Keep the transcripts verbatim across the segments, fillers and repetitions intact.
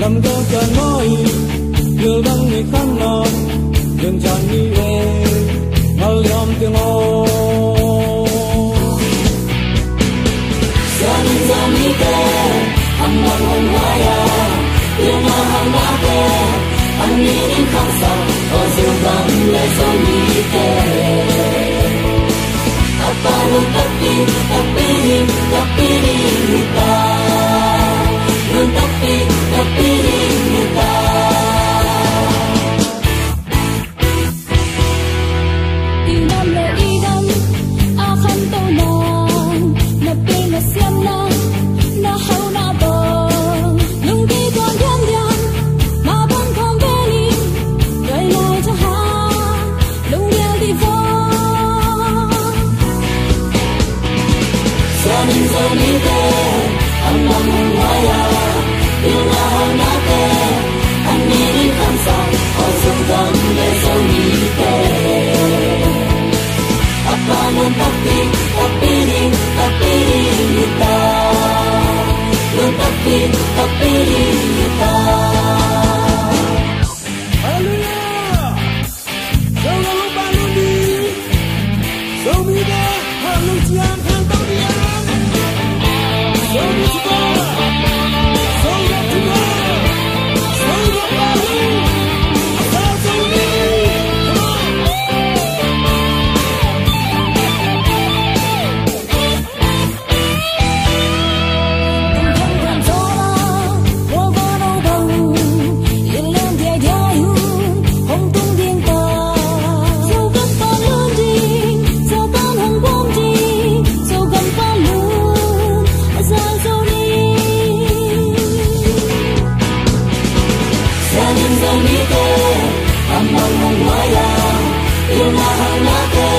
Lam gam ka noi, bil bang ni khan no, bil jan ni le, ngal liam teng o. Sianin Zomite, an bang hong wai a, bil na hang na te, an ni ding khang sa, o Zogam le Zomite. Lungdial dih vo, sianin Zomite, an bang hong wai a, bil na hang na te, an ni ding khang sa, o Zogam le Zomite. A pa nun takpi, takpi ding, takpi ding hi ta. Nun takpi, takpi ding hi ta. Halleluiah! Zong a lungpang lungding, Zomite, a lungsiang khangto ding, Zomi Suka, Zong a lungpang, Zong a lungpang, Zong a lungpang. Sianin Zomite, an bang hong wai a, bil na hang na te,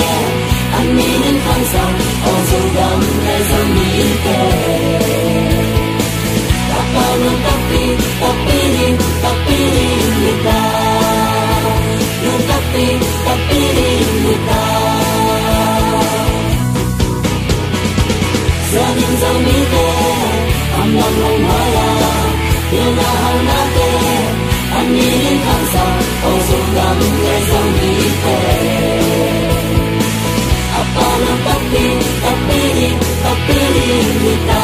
an ni ding khang sa, o Zogam le Zomite. A pa nun takpi, takpi ding, takpi ding hi ta. Nun takpi, takpi ding hi ta. Sianin Zomite, an bang hong wai a, bil na hang na te, an ni ding khang sa, o Zogam le Zomite. A pa nun takpi, takpi ding, takpi ding hi ta.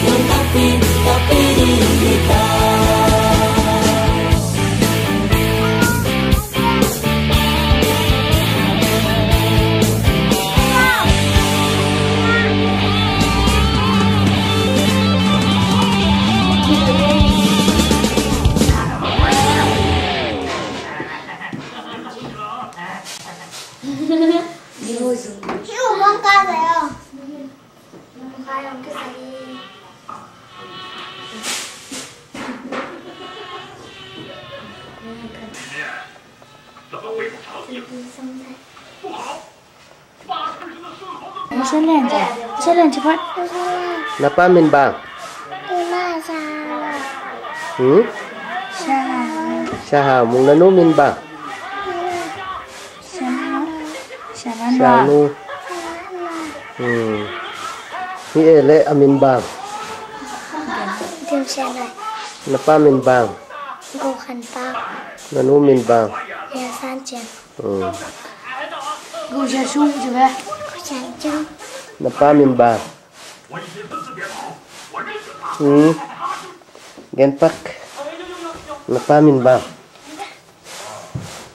Nun takpi, takpi ding hi ta. Na pa min bang? Hmm? Sha Hau. Mung na nu min bang? Sha Nu. Sha Nu. Hmm. Hi e le a min bang? Na pa min bang? Na nu min bang? Hmm. Na pa min bang? Hmm. Gen pak. Na pa min bang?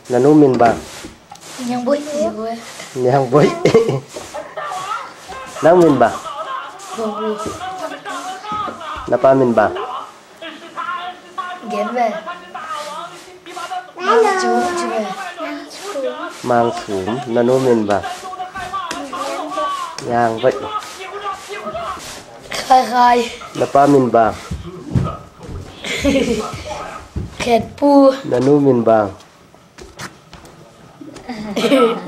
Na nu min bang? Niang Boih. Niang Boih. Nang min bang? Na pa min bang? Gen ve. Mang Sum, ci ve. Mang Sum, na nu min bang? Niang Boih. Khai Khai. Na pa min bang? Etpu. Na nu min bang?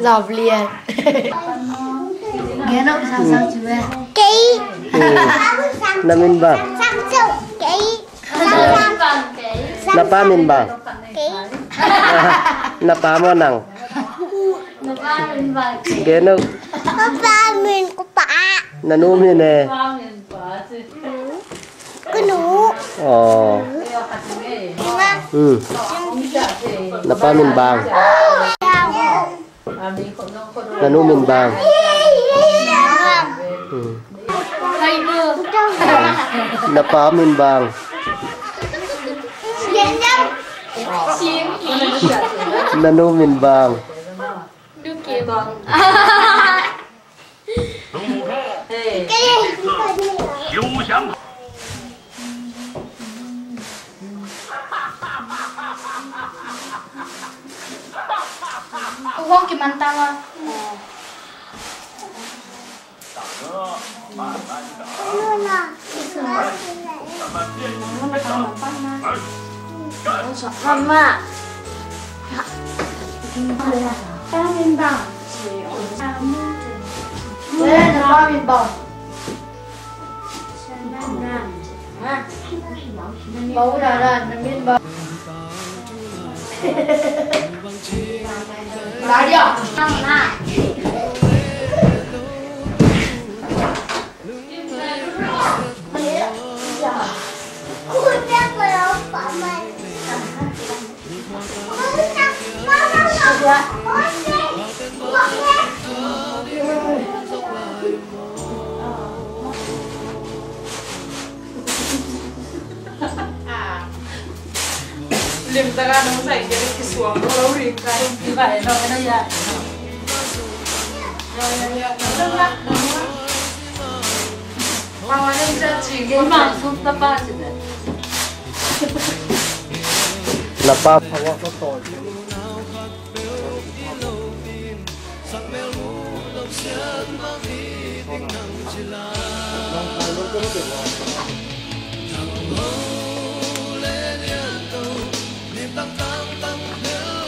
Zop Lian. Gen om sausau ci ve. Kei. Na min bang? Kei. Na pa min bang? Kei. Na pa maw nang? Gen om. Pa min ko pa. Na nu min e? Ko nu. Aw. Hmm. Na pa min bang? Na nu min bang? Hmm. Na pa min bang? Na nu min bang? Mama. Limtaka nong sai kei kisuang lo ring kai. Kibai lo na ya. Ya ya ya. Pawan in ja chi. Kei ma sum ta pa si de. Na pa.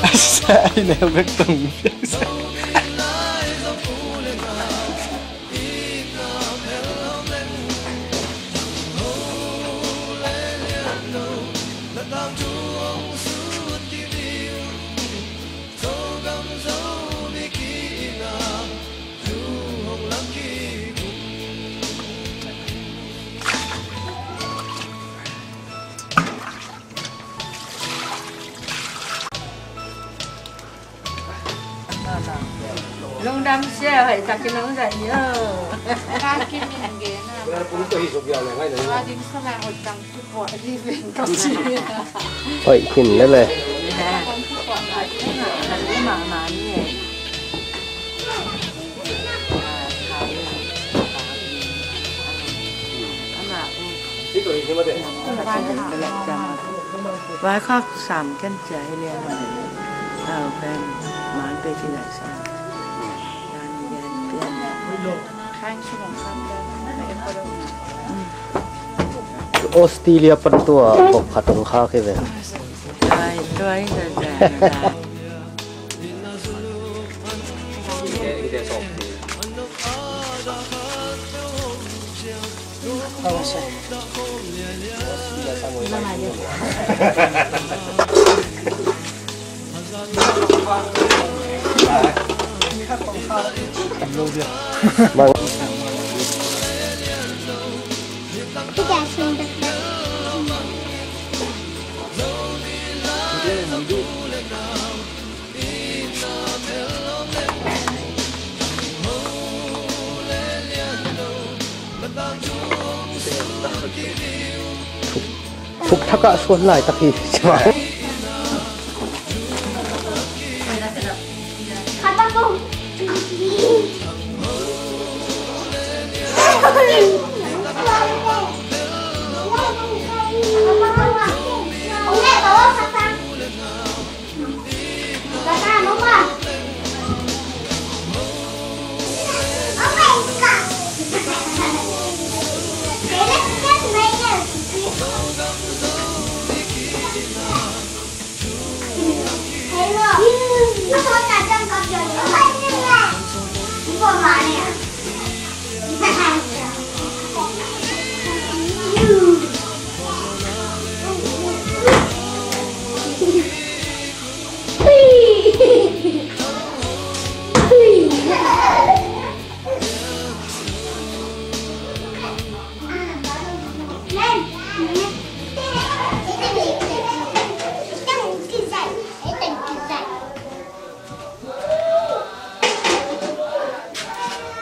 Asa i neu bek tong. Lungdam sia, hai, takin lungdam yo. Takin min gen na. Takin sa la hot tang. Hoih khin lel e. Vaikhak sam ken cia hi lian. Au pen man pe ci lai sam. Australia pan tua bok khat hong khak hi ve. Thuk thakah suan laitak hi.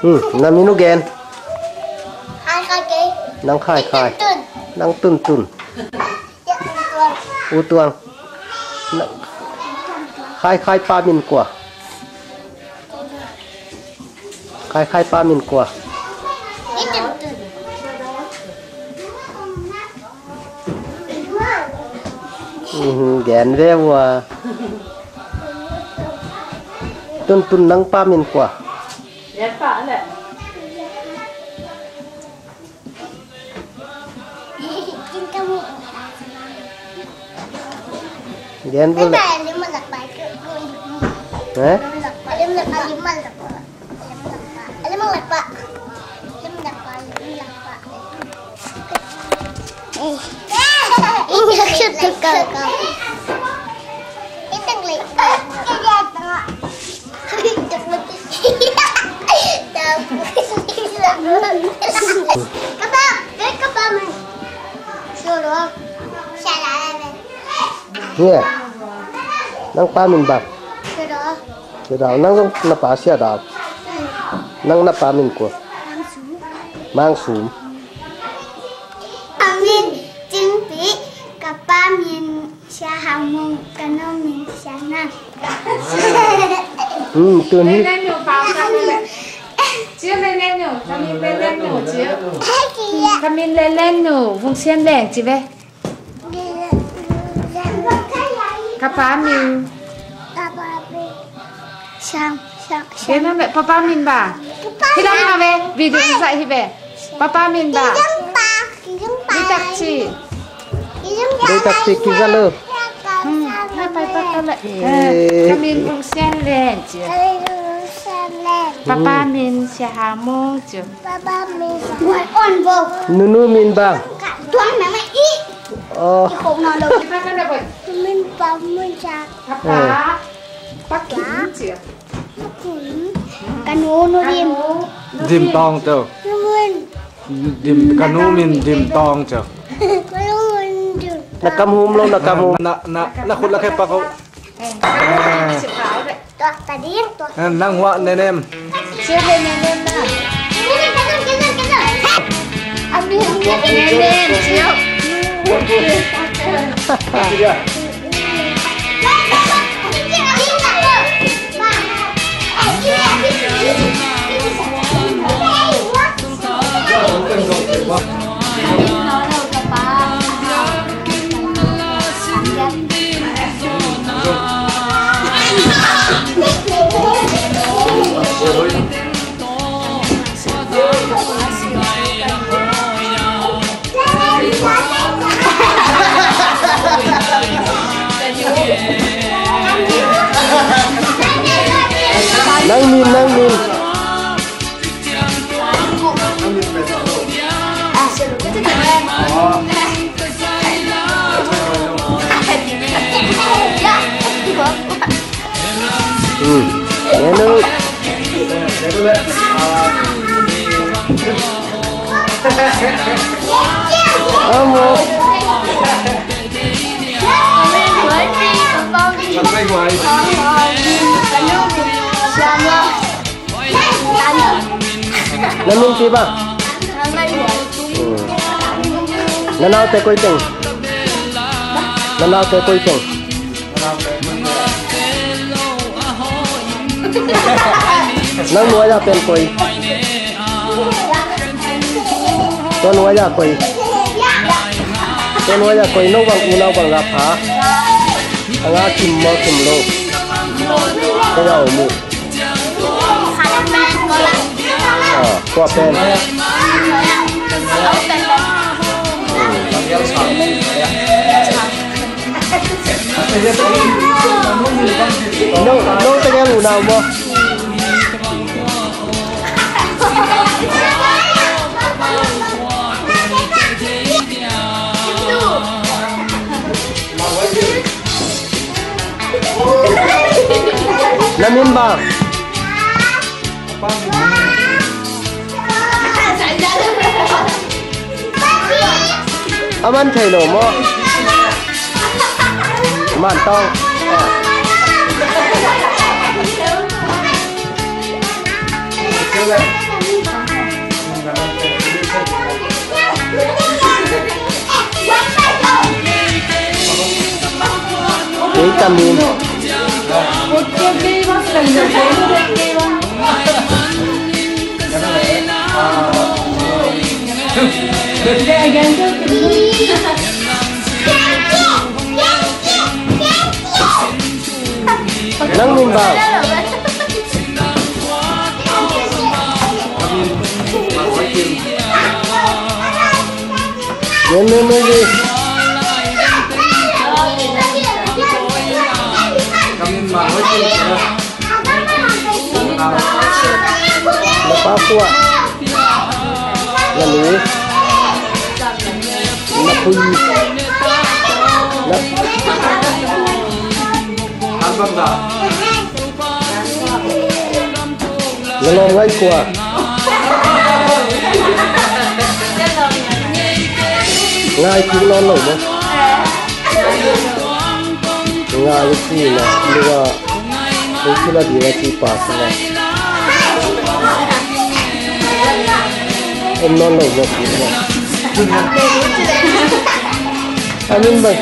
Hmm, na min uh gen. Khai khai kei. Nang Khai Khai. Tun tun. Nang Tun Tun. Ya, U Tuang. U Tuang. Na, Khai Khai pa min kua? Khai Khai pa min kua? I Tun Tun. Mhm, gen ve ua. Tun Tun, nang pa min kua? Gen ve le. Eh? Nia, nang pa min bang? Sia Dau. Nang zong na pa Sia Dau. Nang na pa min kua? Mang Sum. A min Cing Pi, ka pa min Sia Hau Mung, ka nu min Sia Nang. Hmm, tun hi. Ka min Lelen Nu, Vung Sian Leng ci ve. Ka pa min. Siang, siang, siang. Papa min bang? Hi lam na ve, video sa hi ve. Papa min bang? Deitak ci. Deitak ci, kiza lo. Hmm, hai pai pa ka le. Eh. Ka min Vung Sian Leng ci. Papa min Sia Hau Mung ci. Nunu min bang? Tuang na ma i. Oh. Min pa mun sa. Ka pa. Pa Kim ci. Ka nu, Nu Dim. Dim Tong ci. Dim, ka nu min Dim Tong ci. Na kam hum lo, na kam hum. Na, na, na khut la khe pak o. Tuak ta ding, tuak. Eh, nang hua Nenem. Sia ve Nenem na. Nenem, Nenem, Nenem. A min Nenem, Sia. Nang min, nang min. Hmm. Hello. Amo. Na min ci bang? Hmm. Na naute koi teng? Na naute koi teng? Nang nuai-a pen koi? Tua nuai-a koi? Tua nuai-a koi? No bang unau bang la pha? A nga kim maw, kim lo? Koi a om uh? Ah, tua pen. No, no, tegel unau maw? Na min bang? A man thei lo maw? Man tawng. Ei, come in. Nang min bang. Yan, yan, yan, yan. Na pa kua? Na nu? Na pui? Na Na lawm ngai kua? Ngai kik nawn lo maw? Ngai kik na, lua, kik na ding a ci pa sa na. Om nawn lo maw, kik na. A min bang.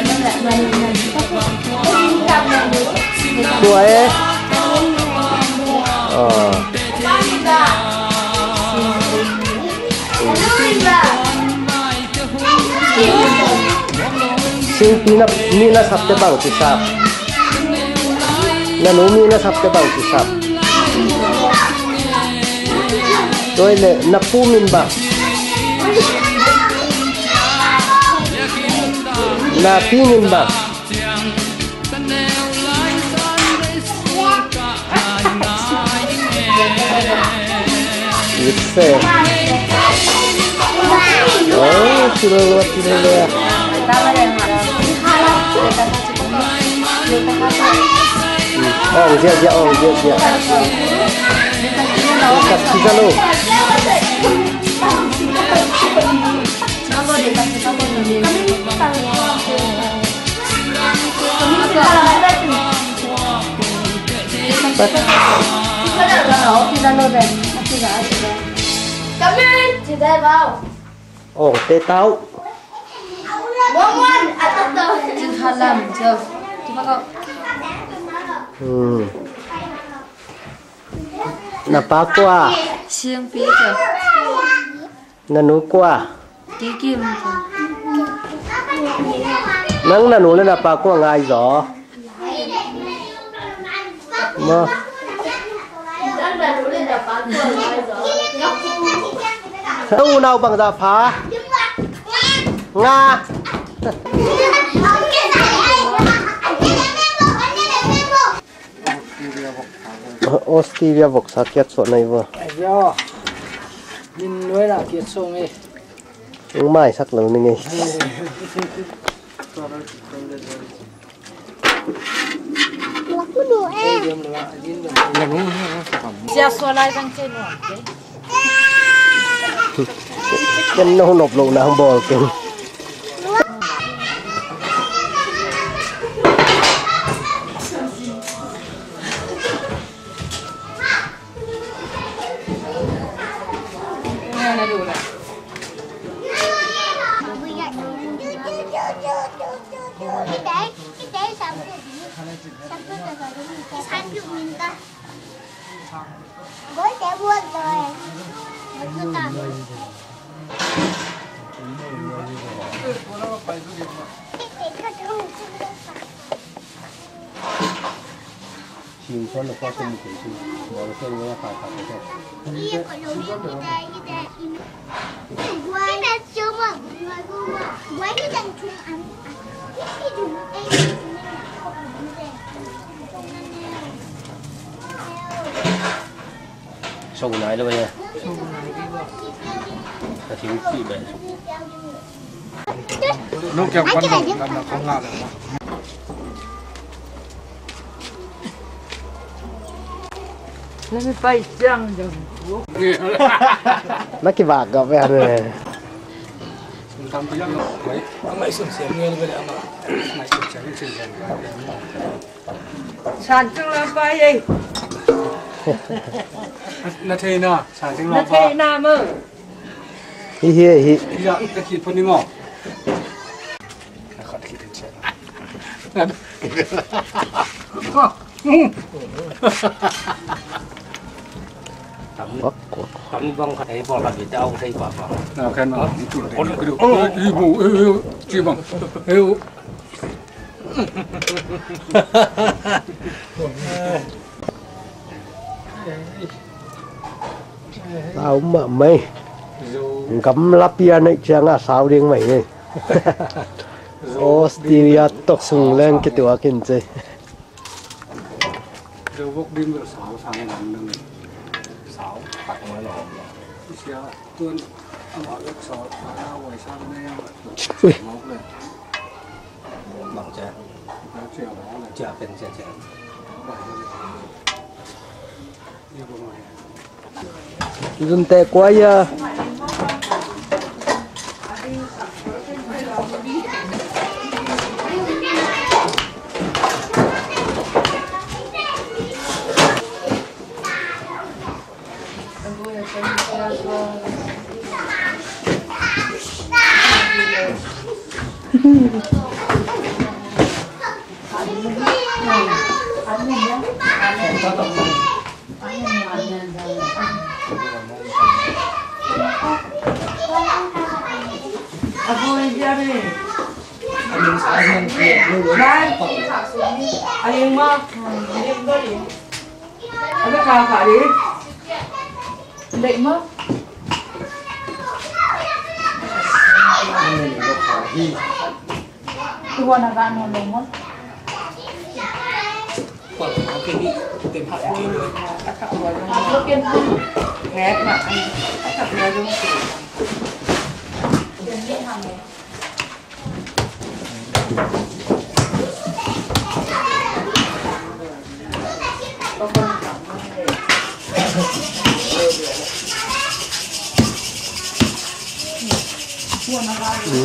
Tua e. Ah. Singpi na, mi na sap te bang ci sap. Na nu mi na sap te bang ci sap. Tua le na pu min bang. Na pi min bang. Itse. Oh, tilo lo, tilo lo. Oh, dia, dia, oh, dia, dia. Kita, kita lo. Ong te tau. Hmm. Na pa kua? Singpi. Na nu kua? Kikim. Nang na nu le na pa kua ngai zaw? Maw. Na unau bangzah pha? Nga. Australia voksa kiat suah na hi vua. Ai via. Min nuai na kiat suah ngei. Ung maisak lo ni ngei. Sia suah lai zang cei nuam te. Ken no nop lo nang bawl ken. Song nai lo ya. Ka sing pi ba. Nung kiang pan nung lam na kong ngah le. Let me fight young, young. Na kibak gawp ya ne. Ang mai sum siam ngai le ama. Mai sum siam ngai. San tung la pa ye. Na thei na, san tung la pa. Na thei na mo. Hi hi hi. Ya, ka khit phot ni mo. Ka khit phot ni. Tam, tam bang khat ei bawl khat i tau sei pa pa. Na khen ma. Ol, ol, ol, i bu, i bu, ci bang. I bu. Sau mah mai. Gamla pia nei cianga sau ding mai nei. Australia tok sung leng kituak in cei. Zo vok din bel sau sang lam dang. Sau tak mai lo. Sia tuan ama lek sau ana wai sang ne. Ui. Mok le. Bang cia. Cia mok le. Cia pen cia cia. Zun teh kuai a.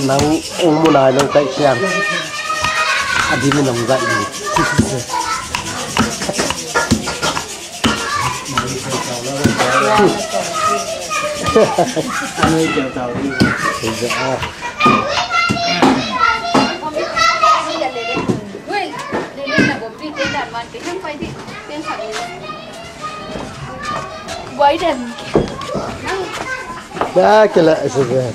Nang ung mun ai nang taih siang. A dim in nang zaih ni. Why then? Dah kira sudah.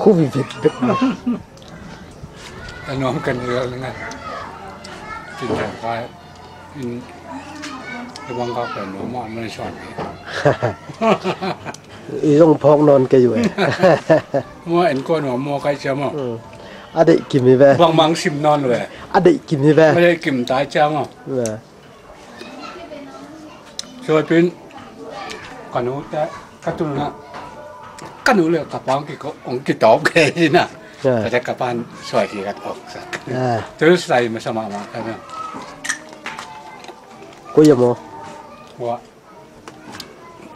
Khu vivit bek. A nuam kan i lal ngai. Kin thang kai in i bang kak pen nuam mah man suan hi. I zong phawk nawn kei uh e. Mua en kua nuam mua kai cia maw. A deih kim hi ve. Bang mang sim nawn uh e. A deih kim hi ve. A deih kim tai cia maw. Suaipin ka nu te ka tun na ka nu le ka pa hong kitawp kei hi na. Ka te ka pan suai ki ka tawp sak. Tu sai masa mahmah ka na. Koi a maw? Wa.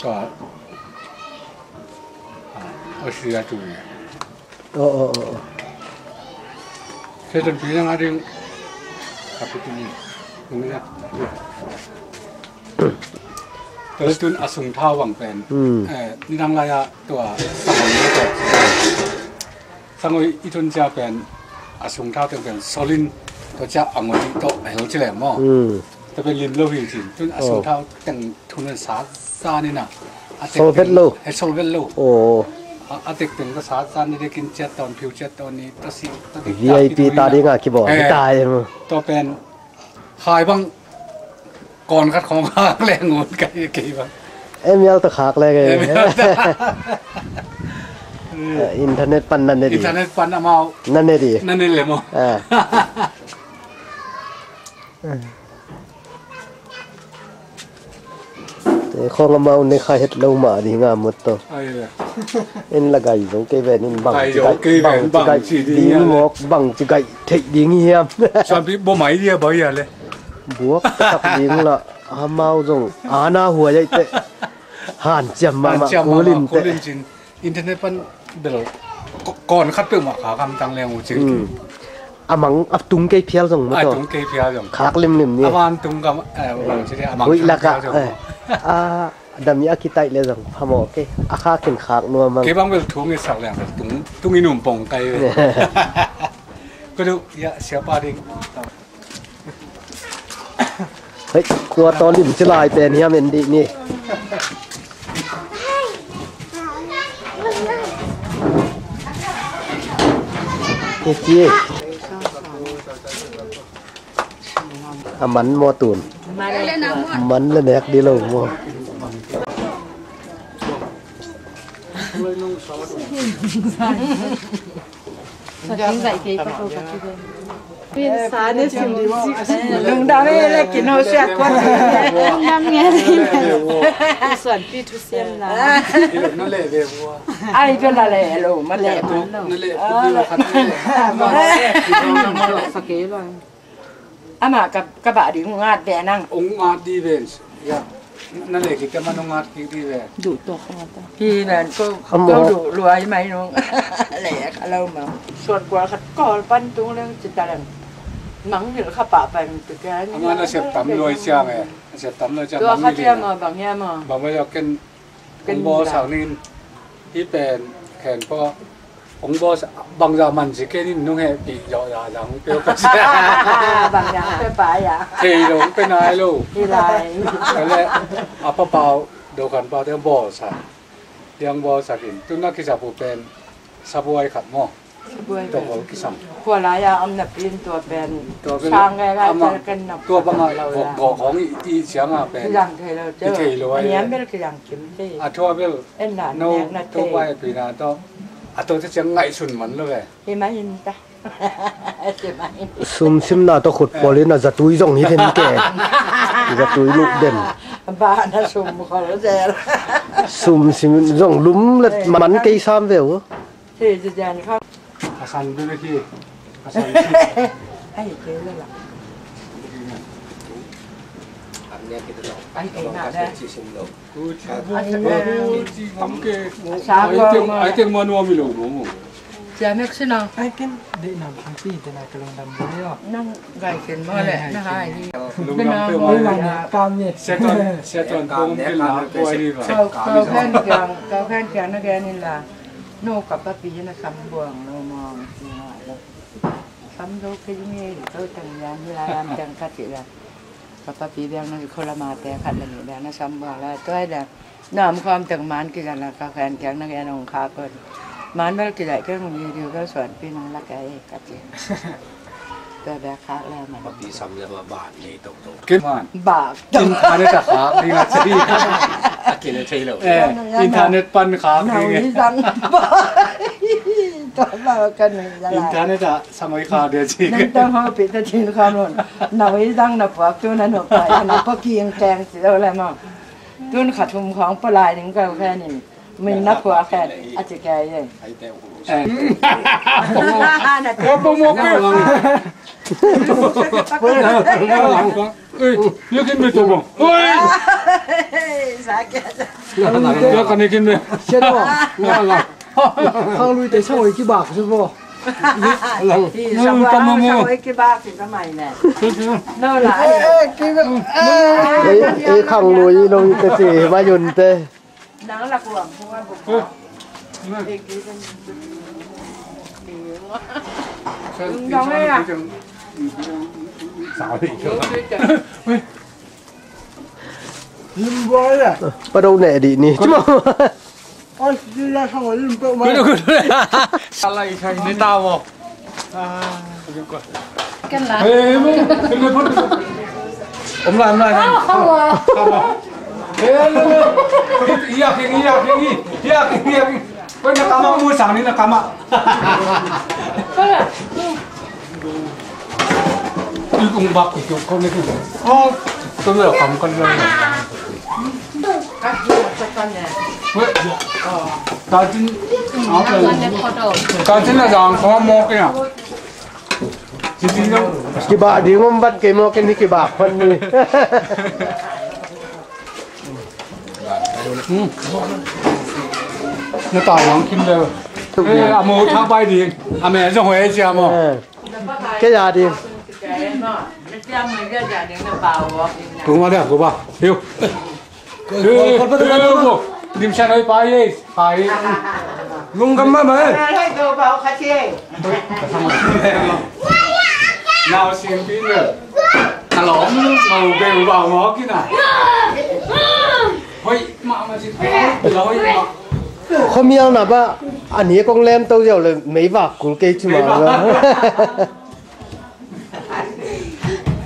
Ka Australia tu ni. Aw, aw, aw, aw. Setan pi nang a ding ka pi tu ni. Tung ni na. Tua tun a sung thau bang pen. Hmm. Eh, ni dang lai a tua sangoi ni tua. Sangoi i tun cia pen a sung thau teng pen solin tua cia a ngoi to a hel ci lem maw. Hmm. Tua pen lim lo hi cin. Tun a sung thau teng Thun a sat zan in a. Solvet lo. He solvet lo. Aw. A, a tek pen ka sat zan ni dekin ciat tawn, phiu ciat tawn ni, ta si, ta dik V I P ta ding a kibawl. Eh. Hi ta em. Tua pen khai bang kon khat khong khak le ngun kai kei bang. M L ta khak le kei. M L ta. Eh, internet pan na ne di. Internet pan amau. Na ne di. Na ne le maw. Ah. Te khong amau ne kha het lo mah ding a mut to. Ai le. En la gai zo kei ven in bang ci gai, bang ci gai ding hi mawk, bang ci gai theih ding hi hiam? Suanpi bawm ai dia bai a le. Buak tak ding la, amau zong ana huai ai teh. Hanciam mahmah, kulin teh. Internet pan bel ko-, kawn khat peuhmah khak hamtang leng uh cing. A mang a tung kei phial zong maw taw. A tung kei phial zong. Khak limlim ni. A van tung ka, eh, bang ci dia, a mang tung kei phial zong. A dam i a kitaih le zong phamawh kei. A khak in khak nuam mang. Kei bang bel thung i sak leng tung, tung i num pong kai ve. Ka duh, ya, siapa ding. Hei, tua tawh lim ci lai pen hiam en dih ni. Hei ci. A man maw tun. Man le nek dih lo maw. Lungdam e, le kino siat kuat. Lungdam nge. Suanpi thu siam na. Ai, bia la le lo, ma le ma lo. Sa ke lo. Amah ka, ka bah ding hong at ve nang. Hong at dih ve. Ya. Na leh kik te man hong at kik dih ve. Duh tawk hong at a. Hi nen ko, ko duh luai mai nung. Leh ka lo mang. Suan kual khat kawl pan tung leng ci ta leng. Mang hilh kha pah pai mi tu ke. Ama na sep tam luai ciang e. Na sep tam luai ciang mang hilh. Tua khat hiam a, bang hiam a. Bang hiam a ken Hong bawlsak ning, hih pen khen pawh hong bawlsak, bangzah man si ken in nung hehpih zawh zahzah hong pia uh ka sia. Bangzah hong pia pai a. Thei lo hong pia nai lo. Hi lai. Ka leh a papau, dokhan paute hong bawlsak. Hong bawlsak in. Tun a kisap uh pen sabuai khat maw. Tawh kisam. Khua lai-a om napi in tua pen sang ngai lai, tua bangah gawh khawng i, i ciangah pen kizang thei lo, i thei lo a, a niam bel kizang kim thei. A thua bel no Topa hehpihna tawh a tote ciang ngaihsun man lo ve. Hi mah in ta. Sumsimna tawh khut pawl in a zatui zong hi then ke. Zatui luh den. Bah na sum khol zel. Sumsim zong lum le man kei sam ve uh. Thei zazian kha. A san bek hi. A san. Ai, kei le la. Ai, kei na le. Ai, teng, ai, teng manuam hi lo, no. Sia mek si na. Ai, ken dei nam thangpi te na ka lungdam bo yo. Nang gai ken maw le, na hai hi. Lungdam pe maw le. Kam ni. Sia Tuan, Sia Tuan pong ken na ko ai hi ba. Kau, kau khen kiang, kau khen kiang na gen in la. No ka papi na sam buang lo maw. Sam zo kei mi, kau tang yan hi la, lam tang ka ti la. Ka papi biang na ko la ma te khat la ni biang na sam buang la. Tua da. Nam kham tang man kizan la ka khen kiang na gen ong kha ko. Man bel kizai keng video bel suanpi nang la ka e ka ti. Tua bek khak le man. Papi sam le ma bak nei tok tok. Ken man. Bak tok. Internet a khak ding a ci. A kile thei lo. Eh, internet pan khak ding. Nau i zang. Tua ba ka nei la. Internet a sangoi khak ding a ci. Nang tang ho pi ta chin kham lon. Nau i zang na puak tu na no pai na pa king teng ci lo le ma. Tun kha thum khong palai ding ka khen in. Min na khua khen a ci kei e. Ui, ni kin me to bang. Ui. Sa kia sa. Ya kan ni kin me. Sia to. Khang lui te sa oi ki bak su bo. Hi sa bo sa oi ki bak si ka mai ne. No la. Ei, ei khang lui lo te si ma yun te. Nang la kuang kuang kuang. Lim buai le. Pa do ne di ni. Cuma. Oi, di la sang lim pe ma. Kudu kudu. Salai sai ni ta wo. Ken la. Om lai, om lai. Iya king, iya king, iya king, iya king. Koi na kama mu sang ni na kama. Ui kong bak kong kong ni kong. Oh, tu le kam kan le. Ka hi sa kan ne. Weh. Oh. Katin, katin na zang kong mawk ina. Kibah ding om vat kei mawk in hi kibah phot ni. Na tai mawk kim deu. Eh, a mawk thak bai ding. A me zong hoi cia mawk. Kei a ding. Kung ma dia kung ba. Hiu. Hiu. Dim sian hoi pai ei. Pai. Lung kam ma ma. Nau sim pi ne. Ka lom mau be ba mo kina. Hoi ma ma si. Hoi ma. Khomial na ba ani kong lem to ziau le mei vak kul kei ci ma.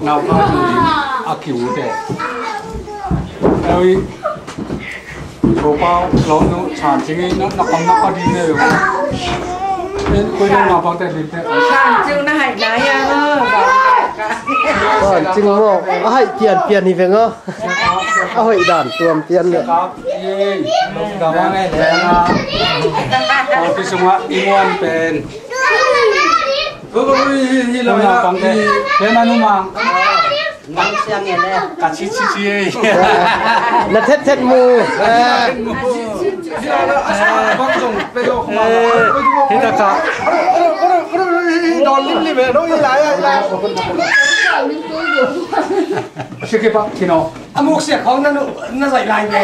Nau pa tu ding a kiu te. Oi. Ko pa lom nu chan sing na na pang na pa di ne. En ko na na pang te din te. Chan ciu na hai na ya. Chan ciu mo. A hai pian pian ni ve ngo. A hoi dan tuam pian le. Kap. Ye. Dam ngai le na. Ko pi sung a i muan pen. Ui, hi lo ya. Pang te. Pen anu mang. Mang siang ya le. Ka chi chi chi. Na thet thet mu. Hi ta ka. Don lim lim e, no i la ya, i la. Siki pa kino. Amuk siak khong na nu na zai lai ve.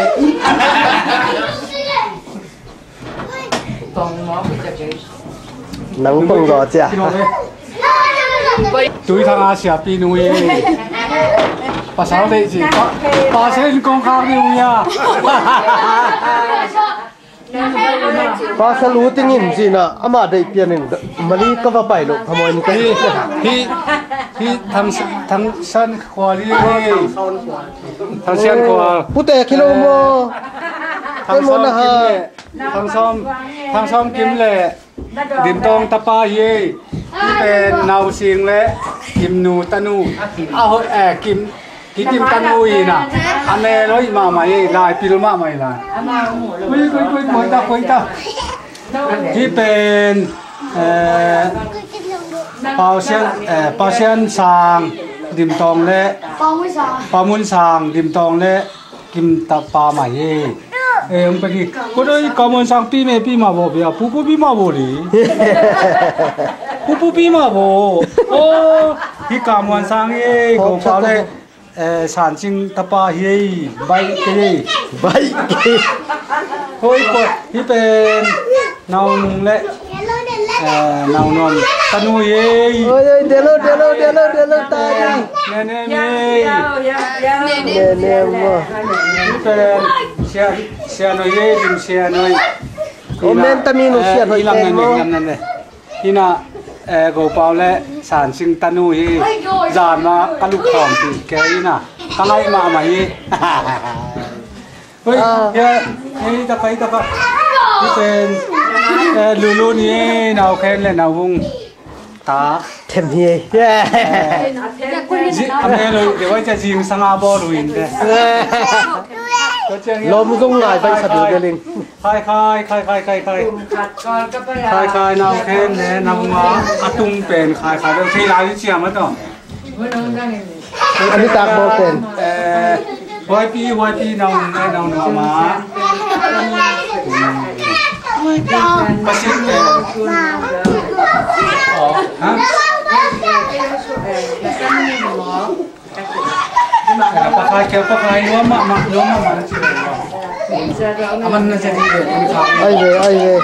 Nang pong go cia. Tui thang a siapi nui. Pasal dei ci. Pa, pa sen kong khak ni ui a. Pasal u tingin ci na ama dei pian in mali ka va pai lo khamoi ni. Hi hi hi thang thang san khuali. Thang sian khual. Pute khilo mo. Thang mo na ha. Thang sawm, thang sawm kim le Dim Tawng tapa hi ei. Hi pen Nau Sing le Kim nu tanu. A hoi eh Kim, hi Kim tanu hi na. A mel hoi mahmah hi ei, lai pil mahmah hi lai. Koi koi koi koi ta koi ta. Hi pen eh Pau Sian, eh Pau Sian Sang Dim Tawng le Pau Mun Sang Dim Tawng le Kim tapa mah hi. Eh, hong pek hi. Ko doi Kamuan Sang pi me pi mah bo bia. Pupu pi mah bo li. Pupu pi mah bo. Oh, hi Kamuan Sang hi. Ko pau le eh San Cing tapa hi. Bai ke. Bai ke. Hoi ko. Hi pen Nau Nung le eh Nau Nuam tanu hi. Oi oi delo delo delo delo ta. Ne ne mi. Ne ne mo. Hi pen Sia Sia Noi hi, Lim Sia Noi. Comment tami nu Sia Noi pen mo. Ina eh Go Pau le San Cing tanu hi. Zan ma ka luk khawm ti ke ina. Ka ngai ma ma hi. Oi, ah. Ya, eh, ita pa, ita pa. Iten, eh, Lulu ni, eh, Nau Khen le Nau Vung. Ta. Them hi, eh. Eh, zi, ame lo, de wai cha zingsang a bol win de. Eh. Lom zong ngai bai sa du de ling. Khai, khai, khai, khai, khai, khai. Khai, khai, Nau Khen le Nau Vung a, a tung pen khai, khai, khai, khai, lai li chiam a to. Ani tak bawlten. Eh, huaipi, huaipi, nau, nau, nau, nau, ma. Pasit, eh. Oh, ha? Pakai, kaya pakai, luama, ma, luama, ma. Aman na jadi, eh, ini kami. Ai ve, ai ve.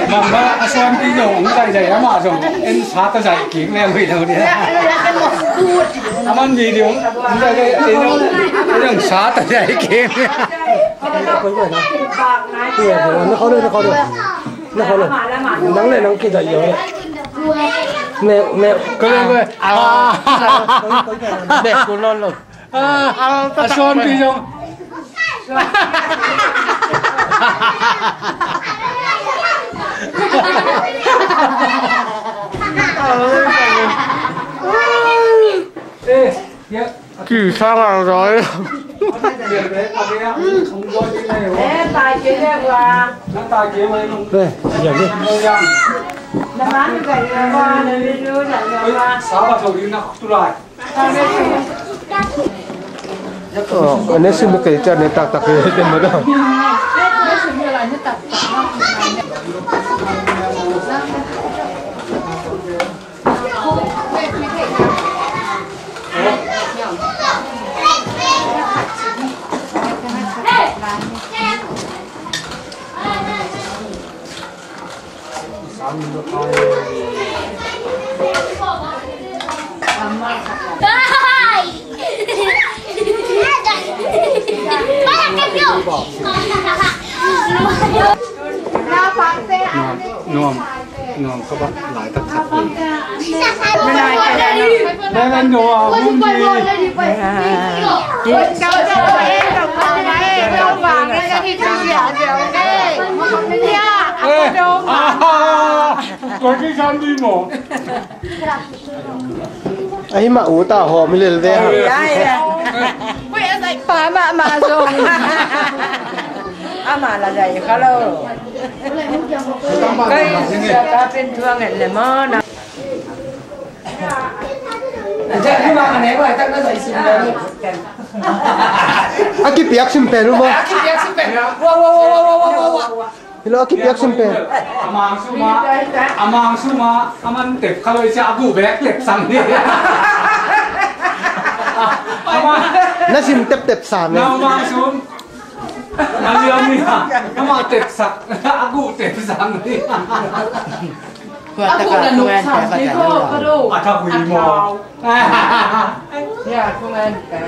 Bang ba a suanpi zong hong zaizai amah zong en sa ta zai kik leng hoi lo dia. A man video hong zaizai ei zong sa ta zai kik. Nang le nang kizai yo. Nek nek. Ko le ko. Ah. Nek ko lo lo. A suanpi zong. Eh, ya, a Ci sang ang zoi. Ane si mu kei cian ne taktak hi. Nuam, nuam, nuam ka bang lai tak tak. Nuam, nuam, nuam. Ahi mah u ta hawm hi lel ve ha. Ui, a zaih pa mahmah zong. Amah la zaih kha lo. Kei sia ka pen thuang en le maw na. A kipiak sim pen uh maw? Hi lo, a kipiak sim pen. Amang suma, amang suma, aman tep kha lo sia, a guh bek tep sang ni. Amang, na sim tep tep sang ni. Na amang sum. Ami, ami, amang tep sak, a guh tep sang ni. A guh na nuk sang ni ko, ko lo. A tha hui mo. Ya, ko ngan pe.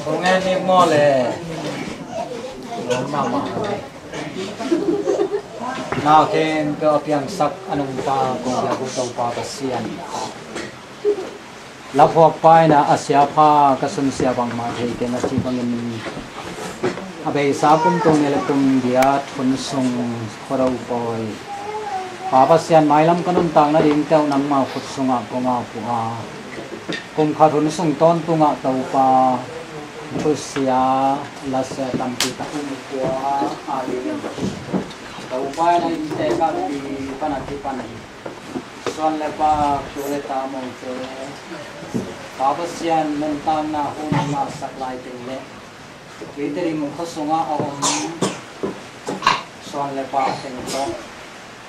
Ko ngan ni mo le. Lo mama. Nau khempeuh a piangsak a nungta kong biak uh Topa Pasian, la phuakpa in a sia pha ka sunsia bangmah thei keng a cih bangin, a beisa kum tung ni le kum giat hun sung Khuado pawi, Pa Pasian, mailam ka nuntak nading teuh nangmah khut sungah kong ap uh a, kum khat hun sung tawntungah Topa, thusia lasia tampi tak um uh a, a ding Topa in a innte kalpi pan a kipan hi. Suan le pak, tu le ta mawngte, Pa Pasian, nuntakna hun a ngahsak lai teng le, tuite ding khua sungah a om suan le pak teng tawh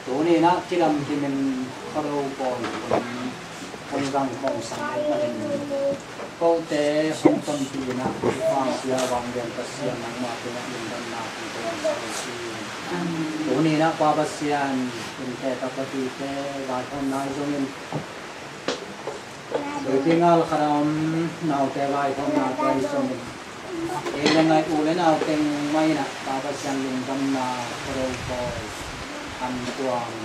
tuni-in ah cidam kimin Khuado pawi hun hong zang hong sang ahih manin, kote hong tonpih in ah, hong pia vanglian Pasian, nangmah tungah lungdamna hong pia. Tuni-in ah Pa Pasian, innte takpatite vaihawmna ahi zongin, tuipi ngal khat a om naute vaihawmnate ahi zongin, ei le ngai, u le nau teng mah in ah Pa Pasian, lungdamna Khuado pawi an tuang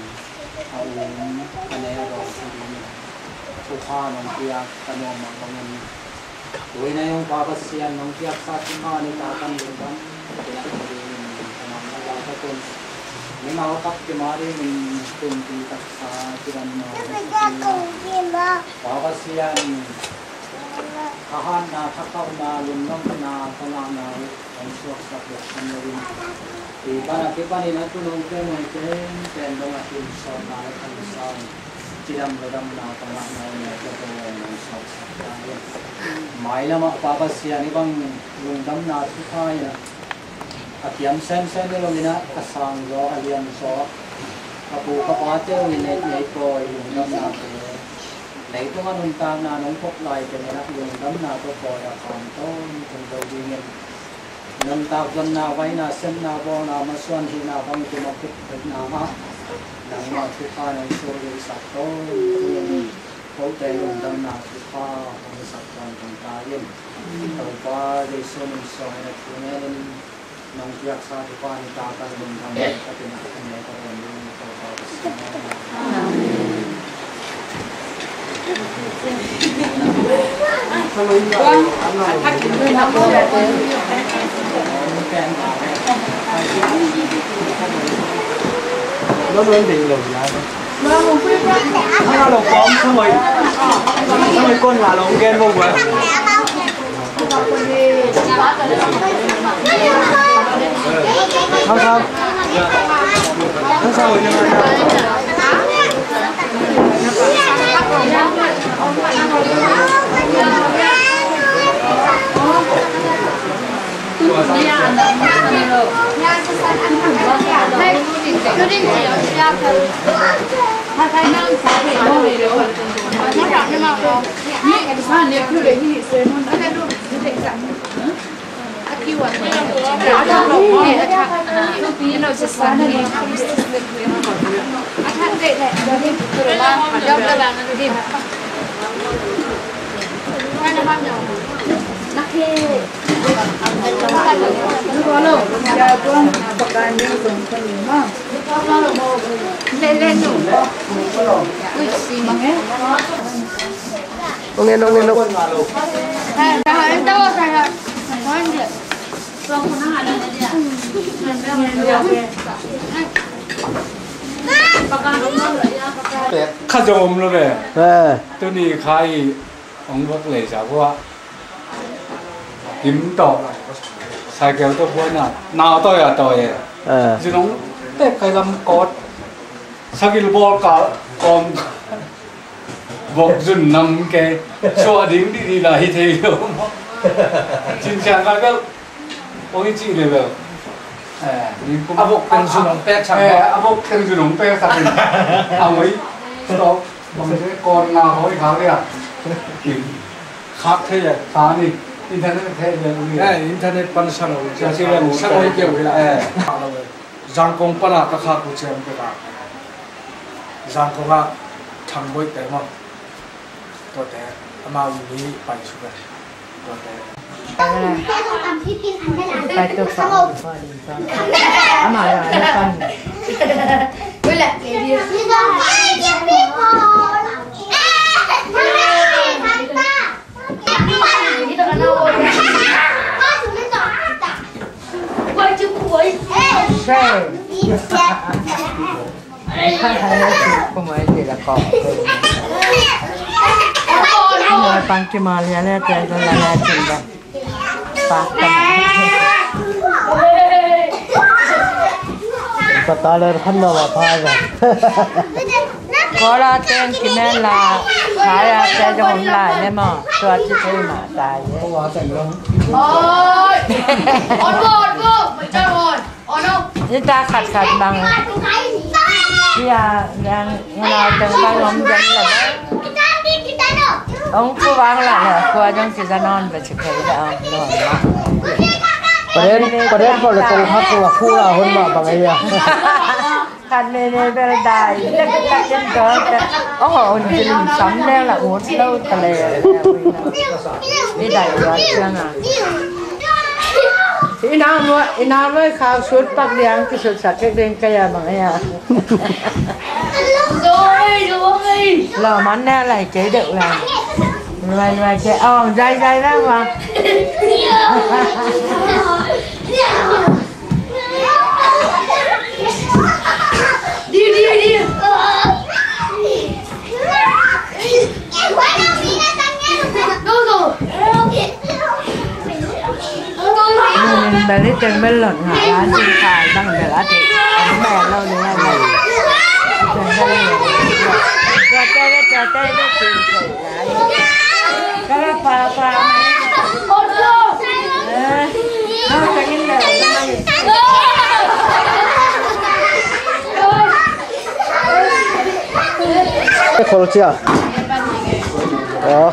a um, a ne a dawng thu dingin thupha nong piak ka nuam mah bangin, tuni-in ah Pa Pasian, nong piaksa thupha nitak an lungdam, tina thu dingin ka nam na za ka tun, mimal khat kim a dingin tunpi taksa cidamna Pa Pasian, ka hatna, ka khauhna, lungdamna ka ngahna uh hong suaksak lehang lo in, tuipi pan a kipanin a tu nong pen, nong pen, pen dong a kim sawtna le kamsang, cidam le damna ka ngahna uh hong suaksak lehang in, mailam ah Pa Pasian, hih bang lungdamna thupha in ah a kiam semsem hi lo in ah, a sangzaw, a lianzaw, ka pu ka pate uh in neih, neih pawi lungdamnate, leitung a nuntakna nong pop lai teng in ah lungdamna tawh pawi a kham tawntung zo dingin, nuntak zonna, vaihawmna, sepna, bawlna, masuan hihna bangkim a khut hoihna ah nangmah thupha nong suaksak tawntung in, kote lungdamna thupha hong sak tawntung ta in. Topa Jesu min suang in a thu ngen in, nong piaksa thupha nitak an lungdam ka tina ka ne ka dawn ding Topa Pasian. Ong en, ong en, ong. Kha zong om lo ve. Eh. Tuni kha i ong vak lei sa vua. Kim tawh, cycle tawh buaina, nau tawh a tawi e. Ah. Zin ong tek kai lam kawt, sagil bawl ka kawm, vok zun nam ke, suah ding dih dih la hi thei lo. Cin siang kai bel, ong i cih le bel. Eh, a vok teng zun ong pek sak. Eh, a vok teng zun ong pek sak in. A ngoi, stop. Bang te kawt nga hoi khak lia. Kim. Khak thei e, sa ni. Internet thei e, ni. Eh, internet pan sa lo. Sa si lo, sa lo keu la. Eh. Zangkong pana ka khak ku chem ke ka. Zangkong a Thang Boi te mo. Tua te, ama u ni pai su ke. Tua te. Pai tu pa. Ama la, ama pan. Pang kimal ya le te la la cin da. Pataler khan na wa pha ga. Kola teng kimen la, kaya te jong lai ne mo. Tua ci te ma tai ye. Oi. On go, on go. Mai chang on. Ni ta khat khat bang. Sia yang nau teng bang om jang la. Ong ku wang la la, ku ajang ci za non ba ci kai da ong non. Paren, paren ko le tong hak la ku la hon ma bang ai ya. Khat ne ne bel dai. Tek tek ken ko. Ong ong ci lim sam ne la ut lo ta le. Ni dai wa ciang a. Inang nuai, inang nuai khau sut pak diang kisut sak kek ding kaya bang ya. Lo man ne lai kei deuh ya. Nuai nuai kei, oh, zai zai bang bang. Bel i teng bel lot nga la sin khai bang bel a te. Bel lo ni la. Tua te le, tua te le, sin khai la. Kala pa pa. Eh. Khol cia. Oh.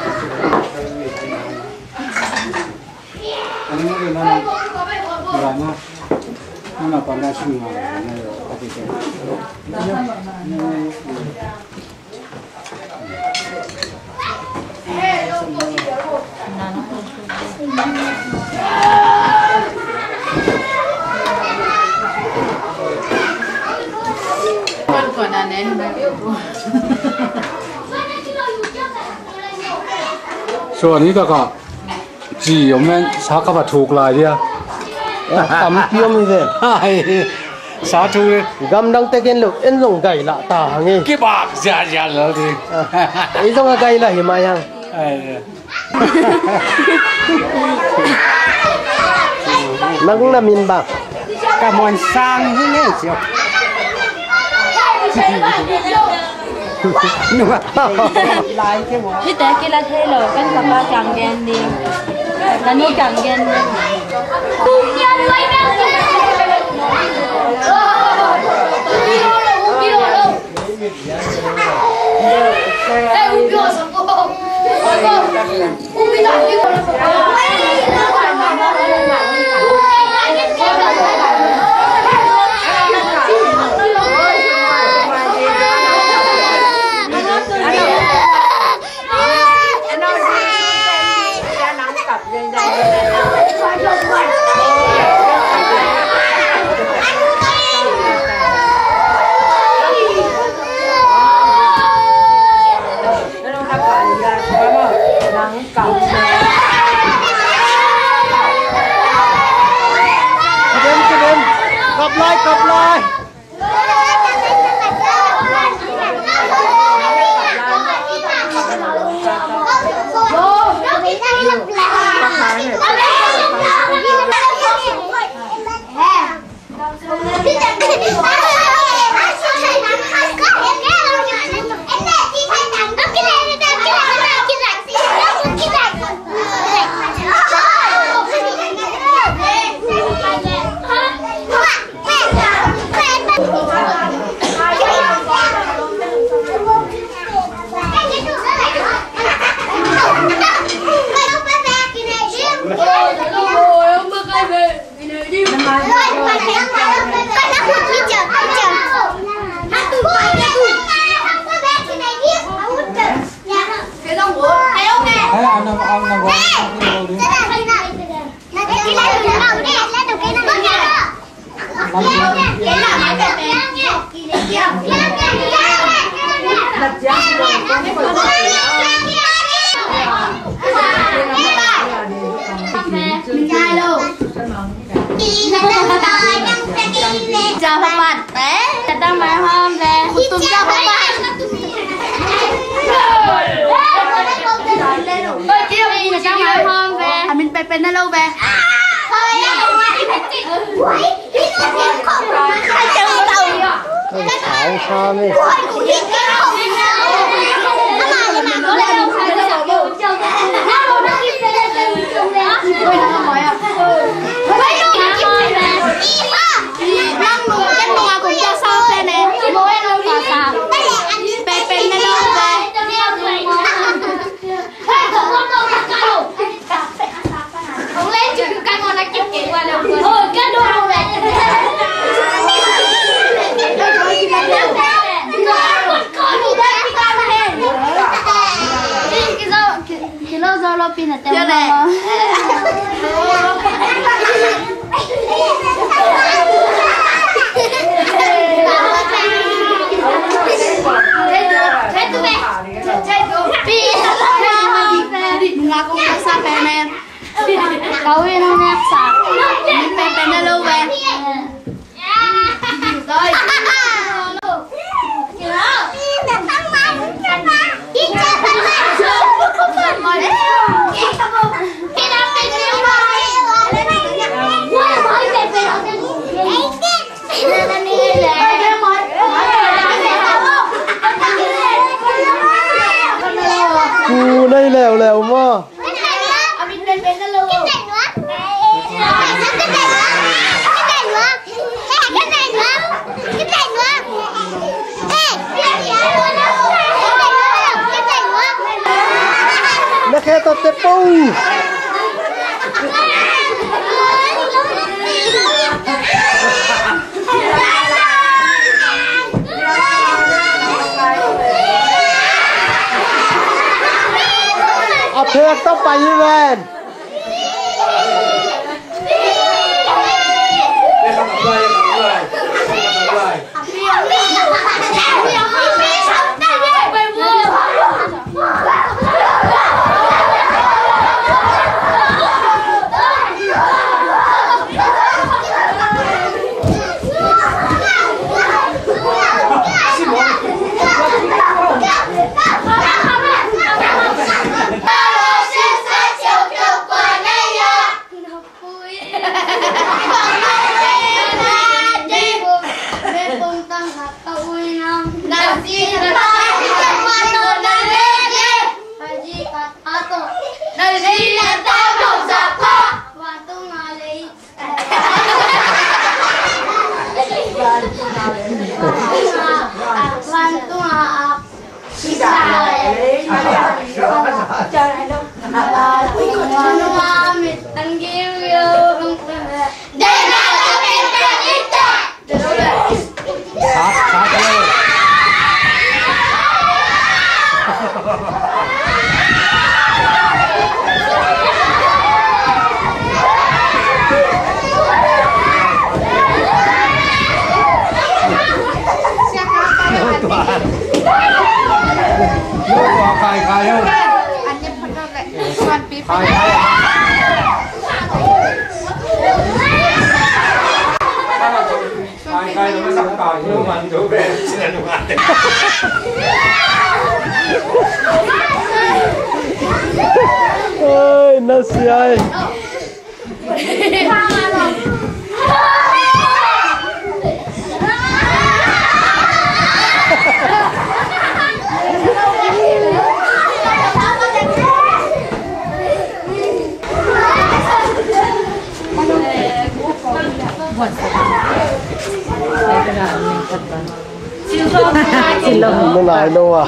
So, ani taka ci om men sa ka va thuk lai dia. Tampi om hi ve. Ai. Sa thu ni. Gamdang tekin lo, en zong gai lah ta hang e. Kibak ziazia lo ding. Ah, ei zong a gai lah hi mai hang. Ai, nang na min bang? Ka Muan Sang hi ngei sio. Hihte kila thei lo, kan fapa kiang gen ding. Ka nu kiang gen ding. Kap lai, kap lai. Java pat, eh? Tatang mai hom ve. Khutum Java pat. Tatang mai hom ve. Amin pepe na lo ve. Ai, tau, tau. Ai, tau, tau. Kau ini nak sa. Ini pepe na lo ve. Ku nei leuleu maw? Na khe tawp te po. A phek tawh pai hi ven. Ai, na siai. Nunai lo a.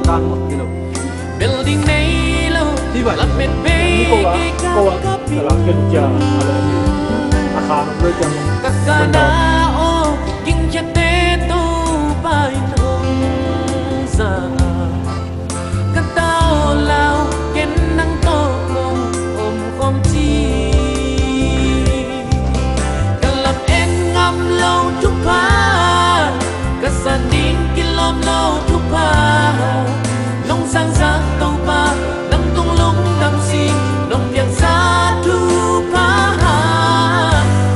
Tan mawk hi lo. Building nei lo. Hi vai. Lam met bei ni ko a, kei ko a, ka kap in. Ka la ken cia, a la ni. A khan lo cia. Ka kana aw, gingkhiate Topa in hong za. Ka tau lau, ken nang tawh kong om khawm ci. Ka lam en ngam lo thupha, ka san ding kilawm lo thupha. Nong sangsak Topa, nang tung lungdam sing, nong piangsa thupha.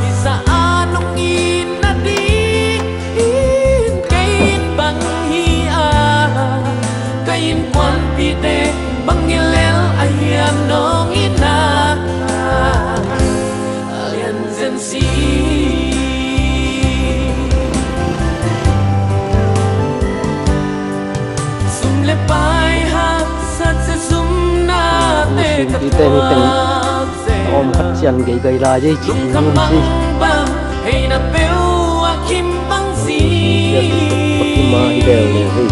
Hih zah a nong it nading in kei in bang hi a, ka innkuanpihte bang ngilh lel a hiam nong itna a lian zen si. Sum le pai haksat sia sumnate ka tuak. Om khat cian gei gai lai dei ci ni si. Sia tuk tuk tuk ma hi deu le hei.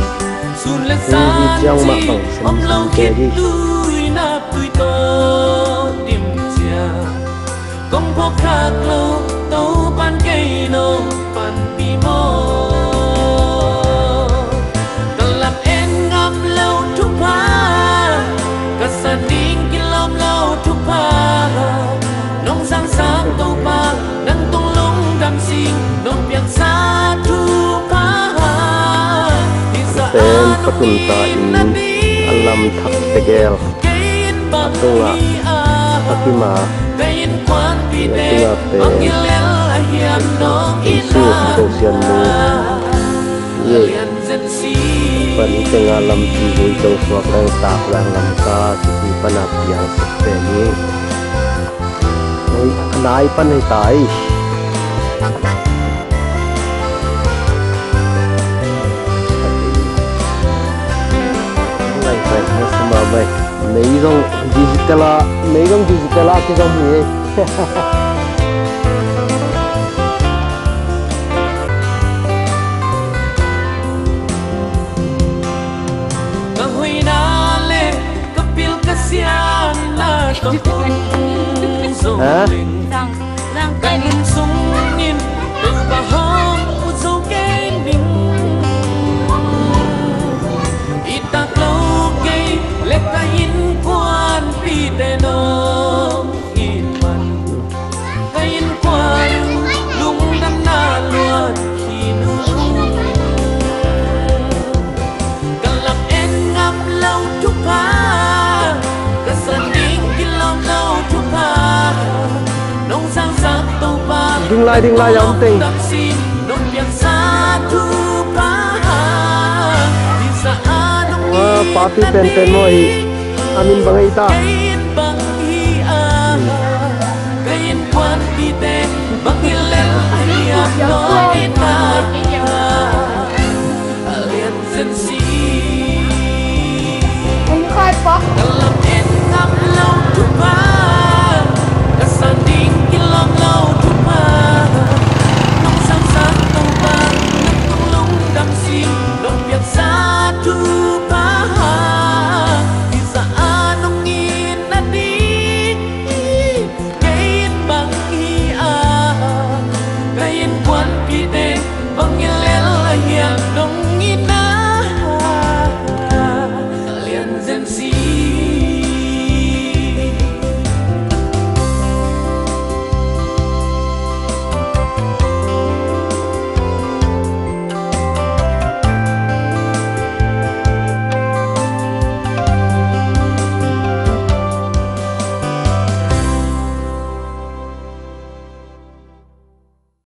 Hei hi ciang ma pang sem sem te hi. Kong phawk khak lo Topan kei nong panpih maw? Ka lam en ngam lo thupha, ka san ding kilawm lo thupha. Nong sangsak Topa, nang tung lungdam sing, nong piangsa thupha. Hih zah a nong it nading in a lam thak tegel. A tungah a kim a, a tungah pen Jesu Khrih Sian Mu. Ye. Pan i tengah lampi hui tong suak lang tak lang lam ka kici pan a piang suk pen hi. Oi, a nai pan hi ta hi. Ngai pai, ngai sima pai. Mei zong digital a, mei zong digital a kizom hi. Ka hoihna le ka pil ka siatna ka hong zong leng. Ka lungsung in Topa hong ut zo kei ning. I tak lo kei le ka innkuanpihte nong it man. Ka innkuan lungdamna luat hi nung. Ka lam en ngam lo thupha, ka san ding kilawm lo thupha. Nong sangsak Topa, ding lai, ding lai, a om teng. Nong piangsa thupha. Hih zah a nong it nading. Papi penpen maw hi. A min bang ei ta. Ka in bang hi a. Ka innkuanpihte bang hi